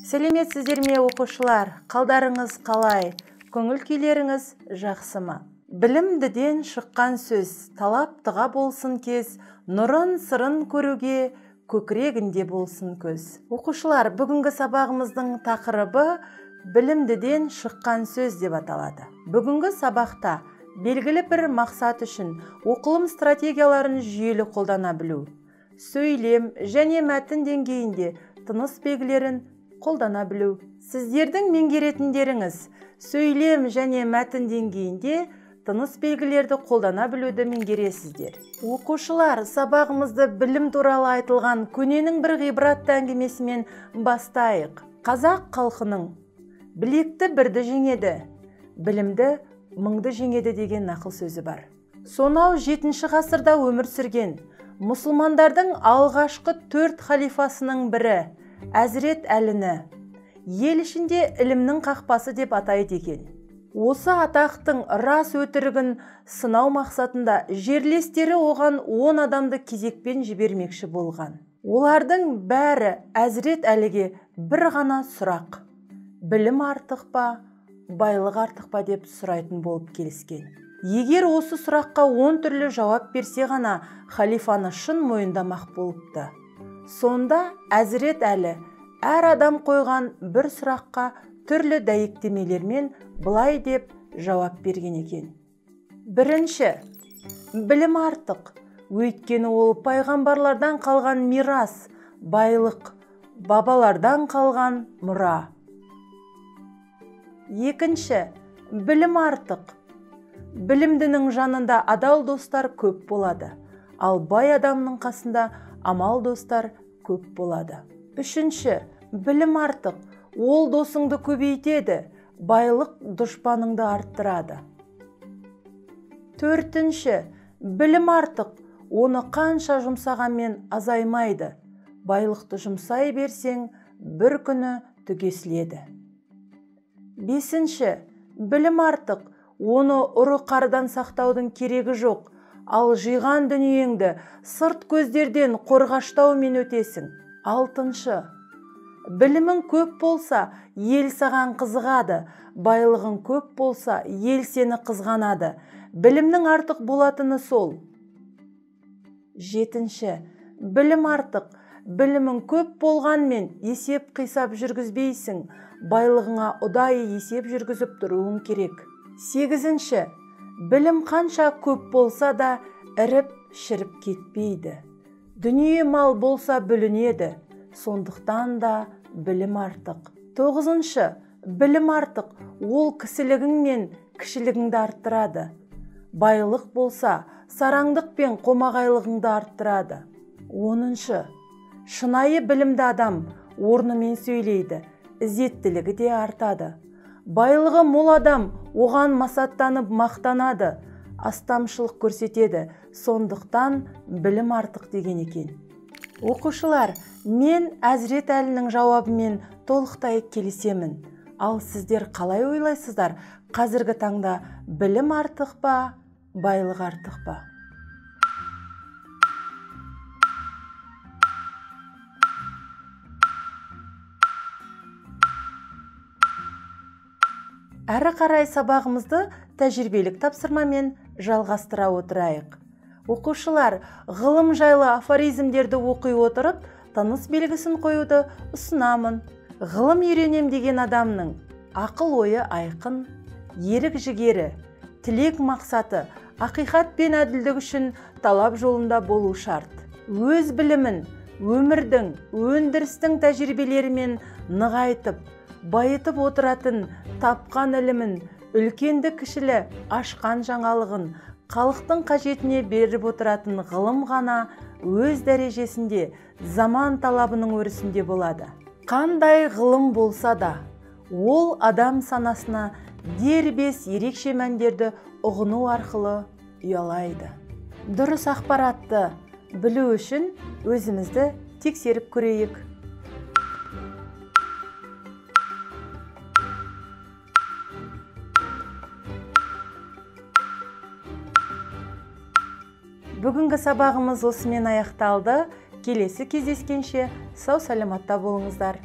Сәлеметсіздер ме, оқушылар? Қалдарыңыз қалай? Көңіл күйлеріңіз жақсы ма? Білімдіден шыққан сөз, талаптыға болсын кез, нұрын сырын көруге көкірегінде болсын көз. Оқушылар, бүгінгі сабағымыздың тақырыбы білімдіден шыққан сөз деп аталады. Бүгінгі сабақта белгілі бір мақсат үшін оқылым стратегияларын жүйелі қолдана білу, сөйлем және мәтін деңгейінде тыныс белгілерін қолдана білу. Сіздердің меңгеретіндеріңіз сөйлем және мәтін деңгейінде тыныс белгілерді қолдана білуді меңгересіздер. Оқушылар, сабағымызды білім туралы айтылған көненің бір ғибратты әңгімесімен бастайық. Қазақ халқының білекті бірді жеңеді, білімді мыңды жеңеді деген нақыл сөзі бар. Сонау 7 ғасырда өмір сүрген мұсылмандардың алғашқы 4 халифасының бірі Әзірет Әліні ел ішінде ілімнің қақпасы деп атайды екен. Осы атақтың рас өтірігін сынау мақсатында жерлестері оған 10 адамды кезекпен жібермекші болған. Олардың бәрі Әзірет Әліге бір ғана сұрақ: білім артық па, байлық артық па деп сұрайтын болып келіскен. Егер осы сұраққа 10 түрлі жауап берсе ғана халифаны шын мойындамақ болыпты. Сонда Әзірет Әлі әр адам қойған бір сұраққа түрлі дәйектемелермен былай деп жауап берген екен. Бірінші, білім артық, өйткені ол пайғамбарлардан қалған мирас, байлық, бабалардан қалған мұра. Екінші, білім артық. Білімдінің жанында адал достар көп болады, ал бай адамның қасында амал достар көп болады. Үшінші, білім артық. Ол досыңды көбейтеді, байлық дұшпаныңды арттырады. Төртінші, білім артық. Оны қанша жұмсағанмен азаймайды. Байлықты жұмсай берсең, бір күні түгесіледі. Бесінші, білім артық. Оны ұры қардан сақтаудың керегі жоқ, ал жиған дүниеңді сырт көздерден қорғаштаумен өтесің. Алтыншы, білімің көп болса, ел саған қызығады, байлығың көп болса, ел сені қызғанады. Білімнің артық болатыны сол. Жетінші, білім артық. Білімің көп болғанмен есеп қисап жүргізбейсің, байлығыңа ұдайы есеп жүргізіп тұруың керек. Сегізінші, білім қанша көп болса да іріп шіріп кетпейді. Дүние мал болса бүлінеді, сондықтан да білім артық. Тоғызыншы, білім артық. Ол кісілігің мен кішілігіңді арттырады. Байлық болса, сараңдық пен қомағайлығыңды арттырады. Оныншы, шынайы білімді адам орнымен сөйлейді, ізеттілігі де артады. Байлығы мол адам оған масаттанып мақтанады, астамшылық көрсетеді, сондықтан білім артық деген екен. Оқушылар, мен Әзірет Әлінің жауабымен толықтай келісемін. Ал сіздер қалай ойлайсыздар? Қазіргі таңда білім артық па, байлық артық па? Әрі қарай сабағымызды тәжірибелік тапсырмамен жалғастыра отырайық. Оқушылар, ғылым жайлы афоризмдерді оқи отырып, тыныс белгісін қоюды ұсынамын. Ғылым үйренем деген адамның ақыл ойы айқын, ерік жігері, тілек мақсаты, ақиқат пен әділдік үшін талап жолында болу шарт. Өз білімін өмірдің, өндірістің тәжірибелерімен нығайтып, байытып отыратын тапқан ілімін, үлкенді кішілі ашқан жаңалығын, халықтың қажетіне беріп отыратын ғылым ғана өз дәрежесінде заман талабының өрісінде болады. Қандай ғылым болса да, ол адам санасына дербес ерекше мәндерді ұғыну арқылы ұялайды. Дұрыс ақпаратты білу үшін өзімізді тексеріп көрейік. Бүгінгі сабағымыз осымен аяқталды. Келесі кездескенше сау-саламатта болыңыздар.